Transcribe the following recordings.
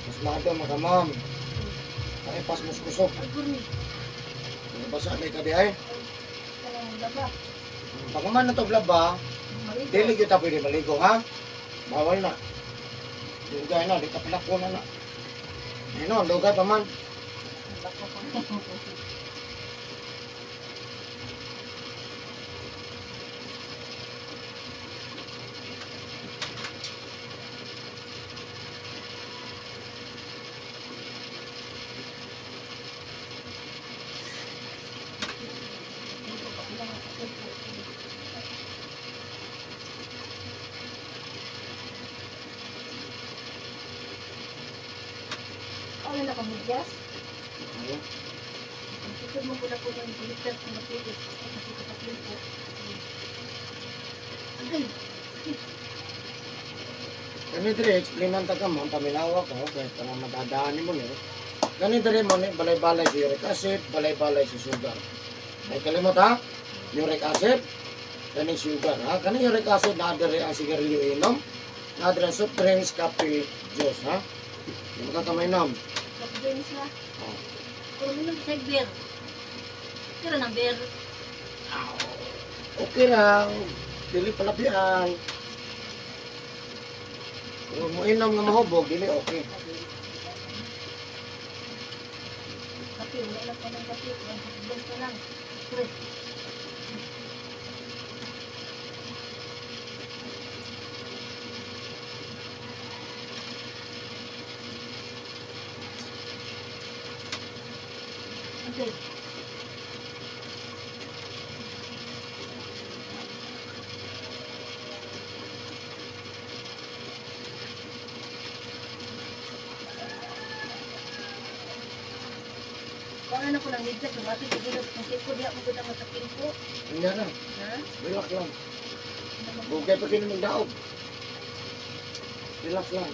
Pasmado mga ma'am. Ay, pasmos kusog. Ay, gurmi. Basa na ka di ay. Kanang laba. Pag man na to ba, Maligo. dili gyud ta pwede maligo, ha? Bawal na. Dugay na, di ta palako na na. Ayun no, dugay pa man. Lako pa. Ano na kamudyas? Ayun. Ang tutod mo po na po ng pilitas ng matilis. Kasi kataklin po. Agay! Kani diri explainan ta ka ma'am, paminawa ko kay para madadaan nimo ni. Kani diri mo ni balay-balay si uric acid, balay-balay si sugar. Ay kalimot ha? Uric acid, kani sugar ha. Kani uric acid na diri ang sigarilyo inom. Na diri ang soft drinks, kape, juice ha. Di mo ka kamainom. Soft drinks na. Oh. Pero minum sa beer. Kira ng beer. Okay lang, dili palabian. Kung mo inom nga mahubog, dili okay. Kape, wala lang pa ng kape. Ang soft drinks na lang. Pre. Okay. Kung ano ko ng medyas, lumapit ko dito. Kung ko, diha mo gud ang masakin ko. Hindi na, Ha? relax lang. Bugay pa kini magdaog. Relax lang.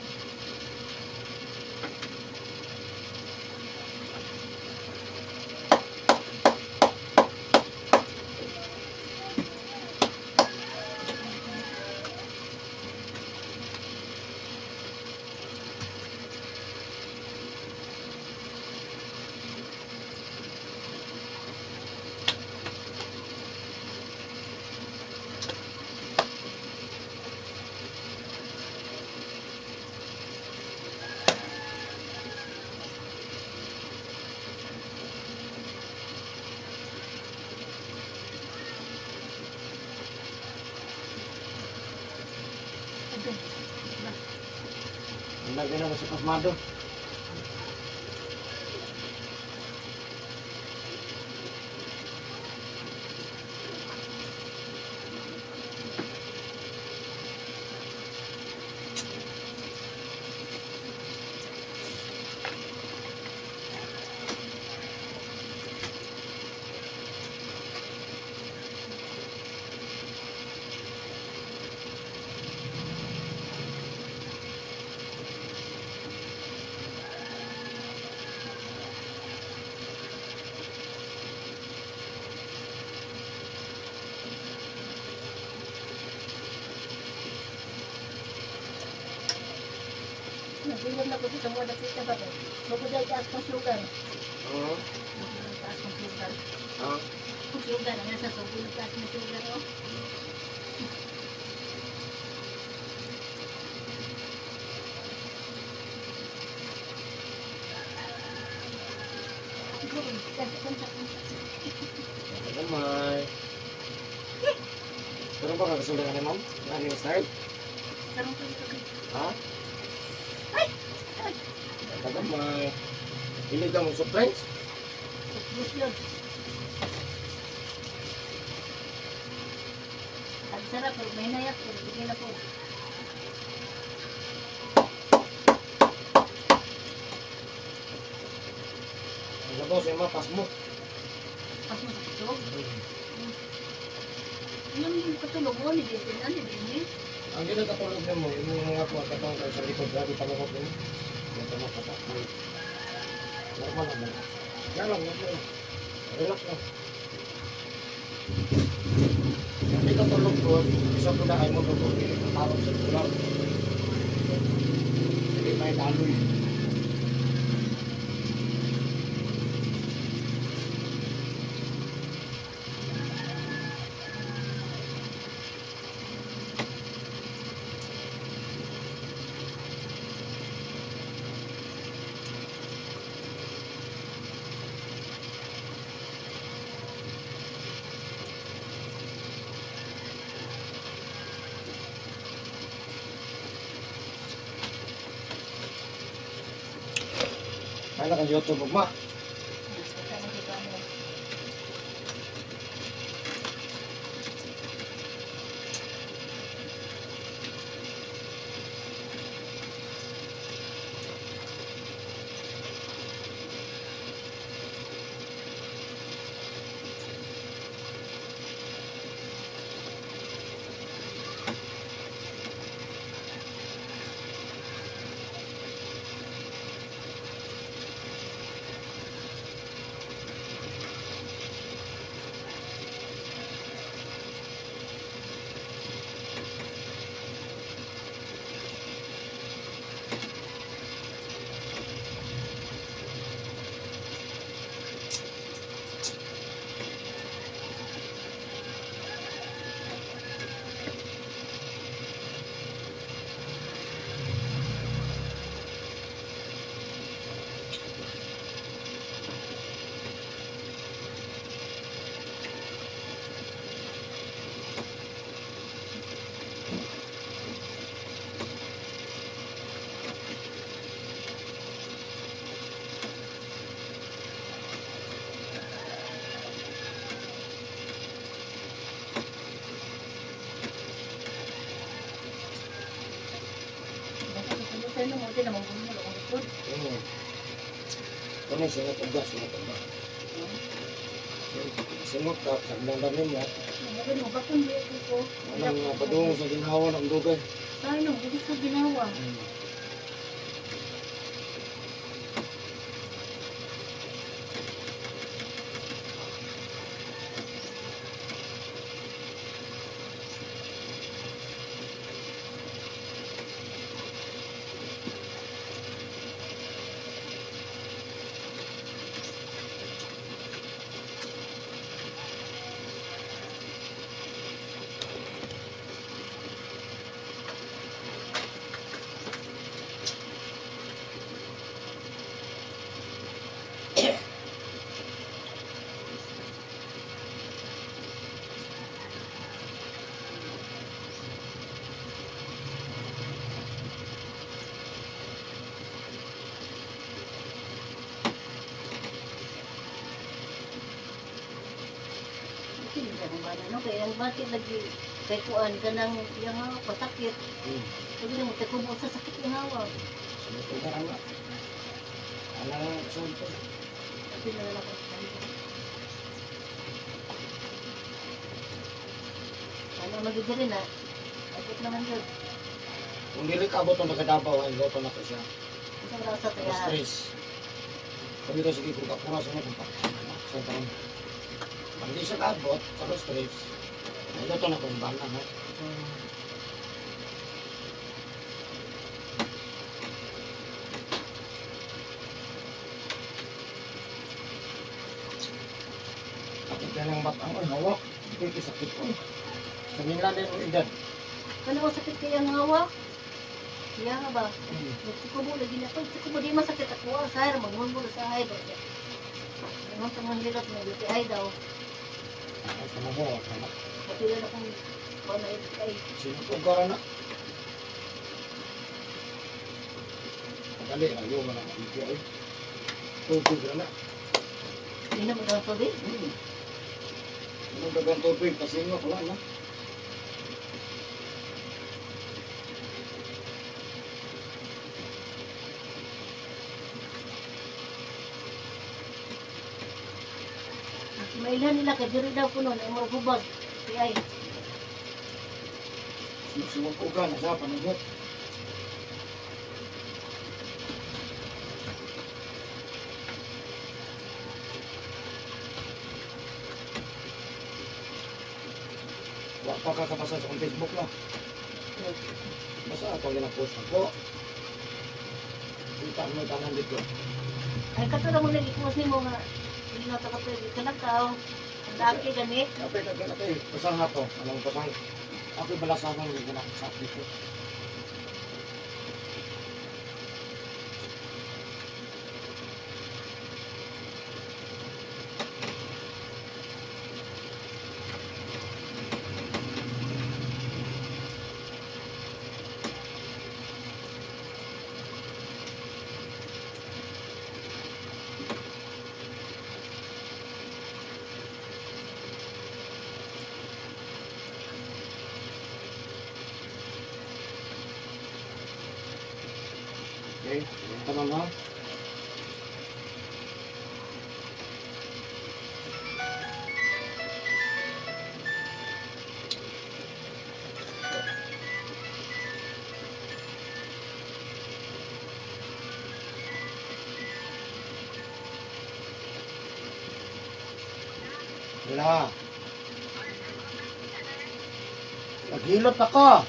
Agay. Ang lagi na sa pasmado. Nagbilang na ko sa mga nakita ba to? Magod ay taas kong sugar. Oo. Magod ay taas kong sugar. Ha? Kung sugar, ang nasa sugo ng taas ng sugar, oh. Gamay. Pero ba kakasundan ka ni ma'am? Ano yung style? Karoon ko dito. Ha? Ay! Ay! Gamay. Hindi ka mong soft drinks? Soft yun. Ang sarap, pero may nayak, pero bigyan na po. Ang sabaw sa ima, pasmo. Pas mo sa kusog. Yung yung katulog mo, ni Jason, ano, ni Ang ginagkatulog mo, yung mga kuha katong kayo sa likod, grabe panukot mo. Yung panukot ako. Normal lang ba? Yan lang, normal lang. Relax lang. Hindi ka tulog ko, isa ko na ay mo tulog, hindi ka tarong sa tulog. Hindi may daloy. Ay na kang YouTube ugma. Basta makita mo. Basta sa sunod sa'yo, mo din naman gulo akong likod. Kani singot uga, singot uga. Singot ka, sagdang dami mo. Mo mo bakon di ako ko. Anang padung sa ginhawa ng dugay. Tayo nang bugos ko ginawa. Hindi ka ba no kay ang bakit lagi kay kuan ka nang yang pasakit. Pag mo takubo sa sakit ng hawa. Singot uga ana. Ana sa Kasi na lang ako. Ano magigiri na? Abot naman yun. Kung dili ka abot ang taga-Davao, ay loto na ko siya. Isang rasa kaya. Alas tres. Kami daw sige kung kapura sa mga kung sa taon. Pag di siya kaabot, sa alas tres, ay loto na kong bana ha. Sakit ka ng batang, ay hawak. Hindi sakit ko. Sa Minlan din ang edad. Ano ang sakit kaya ang hawa? Iya nga ba? Nagkukubo lagi na ko. Nagkukubo di masakit ako. Ah, sahir, magmulmul sa ay. Ingon sa mga hilot, may UTI daw. Ay, kamaho, kama. Kapila na kung kung na UTI. Sinutugara na. Dali, ayaw nga na maligya ay. Tubig na na. Hindi na magkang tubig. Anong dagang tubig? Pasingot, wala na. Mailhan nila kay diri daw kuno na imong hubag. UTI. Sinusugan na siya, panigot. Wa pa kakabasa sa akong Facebook no. Basta ako gina-post ako. Kita mo tanan dito. Ay kato ra mo nag-ikuos nimo nga hindi na ta ka kanakaw. Ang daki gani. Kapit ka na kay pasang ato, anong pasang. Ako balasahan ng gina sa dito. Okay, tama mo. Wala. Naghilot ako.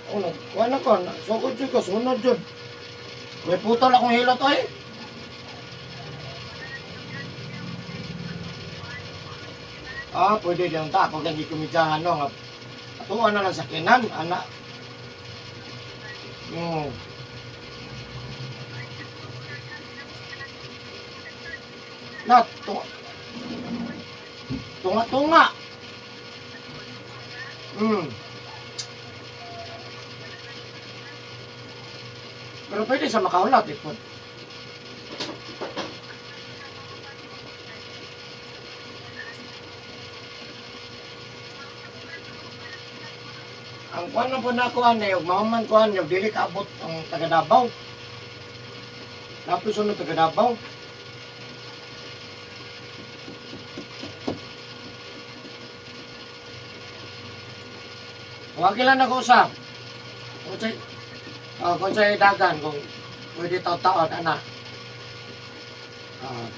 Oh, nagkuhan ako. Sugod jud ko, sunod jud. May putol akong hilot ay. Ah, pwede lang ta. Ako lagi kumidyahan no. Nga, atuan na lang sa kinan, anak. Na, tunga. Tunga-tunga. Pero pwede sa makaulat, eh, po. Ang kuan na po na ako, ane, ug mahuman ko ane, ug dili kaabot ang taga Davao. Napis sunod taga Davao. Wag lang nag-usap. Kung sa, oh, kung sa dagan, kung pwede taon-taon, ana. Ah.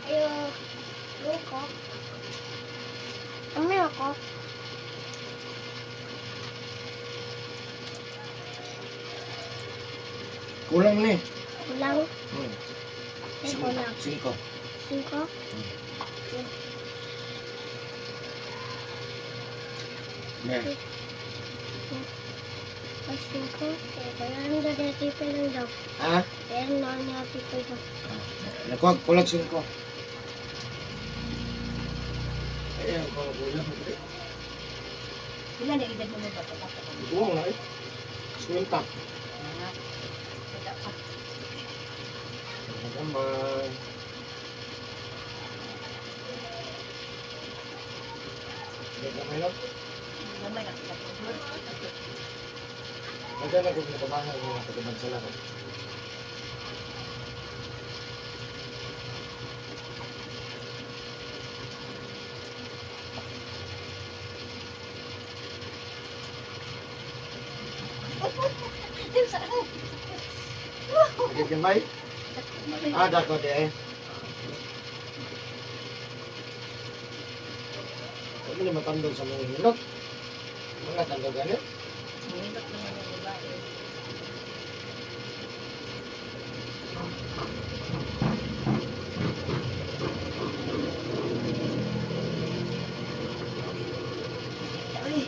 Ayo, luko. Ano ako? Kulang ni. Kulang. Ay, kulang. Cinco. Cinco. Ne. Ay, cinco. Eh, kulang na dati pa lang daw. Ha? Pero na dati pa daw. Nakuha, kulang cinco. Ayan, kung kulang. Pila na edad mo ba? Bata pa. Buwang na eh. Swinta. Ah, bata pa. Naman. Gamay lang. Gamay na kita po. Pagka nagkakabangan ng mga kagabansala ko. Nagkagamay? Ah, dako di eh. Huwag mo na matandog sa mga hilot. Mga tandog ganit. Mahilot naman yung babae. Ay,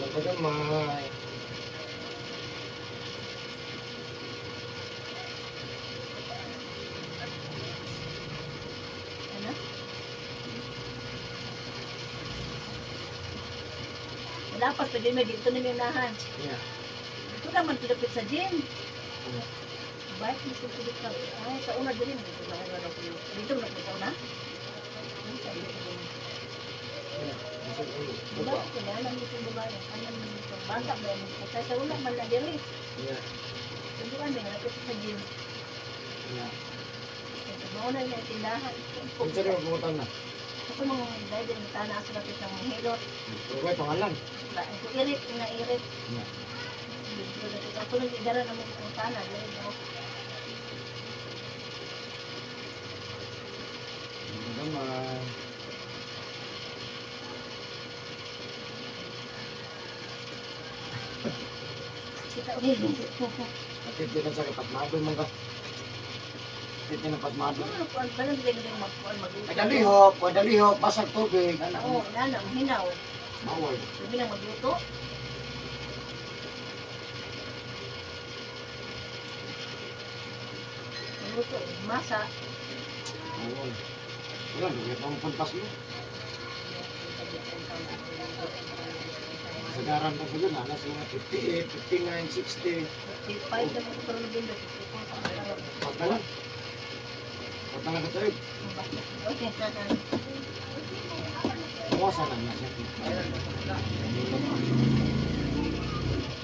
Nagkagamay. ano? Wala pa, pwede may dito na may unahan. Yeah. Dito naman tulapit sa gym. Yeah. Bike, dito tulapit ka. Ay, sa una din. Dito na wala ko yun. Dito na sa una. Ay, sa iyo din. Yeah. Diba? Kailangan dito yung babae. Ano naman dito? Bata ba yun? Kasi sa una man na diri. Yeah. Tunduan, may nalapit sa gym. Yeah. Ito, mauna yung tindahan. Kung sino magpunta na? Ako mga dahil din tana sa lapit ng hilot. Okay, pangalan. Ba, ako irit, na irit. Yeah. Ako nang idara na mo kung sana. Gamay. Kita ulit. Sakit din ang sakit. Pasmado man ka. Sakit din ang pasmado. Ano kuan pa lang dili magkuan magluto. Nagdalihok, padalihok, basag tubig. Anak, Oo, nana, hinaw. bawal. Sabi lang magluto. Magluto, masa. Bawal. Wala, lugay pa ang puntas mo. Kasagaran pa ko yun, alas mga 58, 59, 60. 55 na mo pero November 54. Wag na lang. Wag na lang ito eh. Okay. Bawasan lang na siya.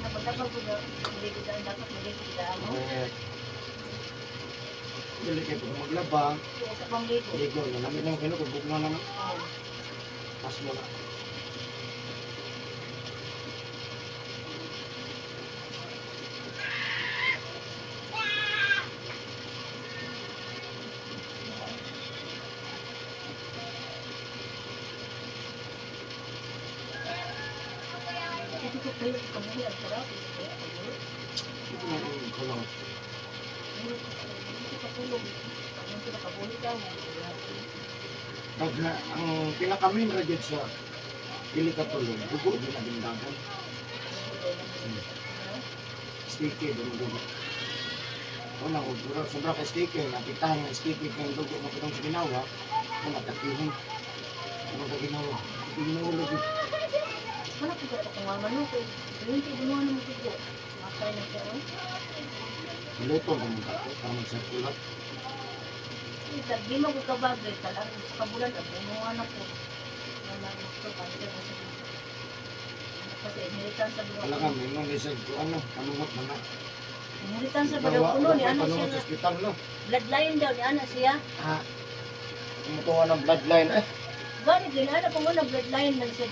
Napagdapag ko na, hindi ko daan dapat magiging ko mo. Correct. Dili kayo kung maglaba, Kaya sa pangligo. ligo na namin ang kino, kung bugna naman, Oo. pas mo na. Ito ko kayo kabuhi ang sarap. Ito na yung kulong. Ito katulog. Ang sila kabuhi daw. Pag na, ang pinakamin ra jud sa dili ka tulog, dugo din na bindagan. Sticky dun dugo. Wala ko sobra sobra ka sticky, napitahan nga sticky kay dugo mo kitong sa ginawa, kung atakihin. Ano ka ginawa? Ito ginawa lagi. Wala ko dapat kung mama kay yung kay gumawa ng dugo. Makay na siya oy. Luto ko mo ako para magsirkulat. Di mo ko kabagay talang sa kabulan at gumawa na ko. Wala mo ko kanser na sa kasi inheritan sa Wala ka, may mga isag ko ano, panungot na na. Inheritan sa badaw kuno ni ano siya Panungot sa nga ospital, no? bloodline daw ni ana siya. Ha? Tumutuwa ng bloodline, eh. Gani din ana pa mo na bloodline man siya.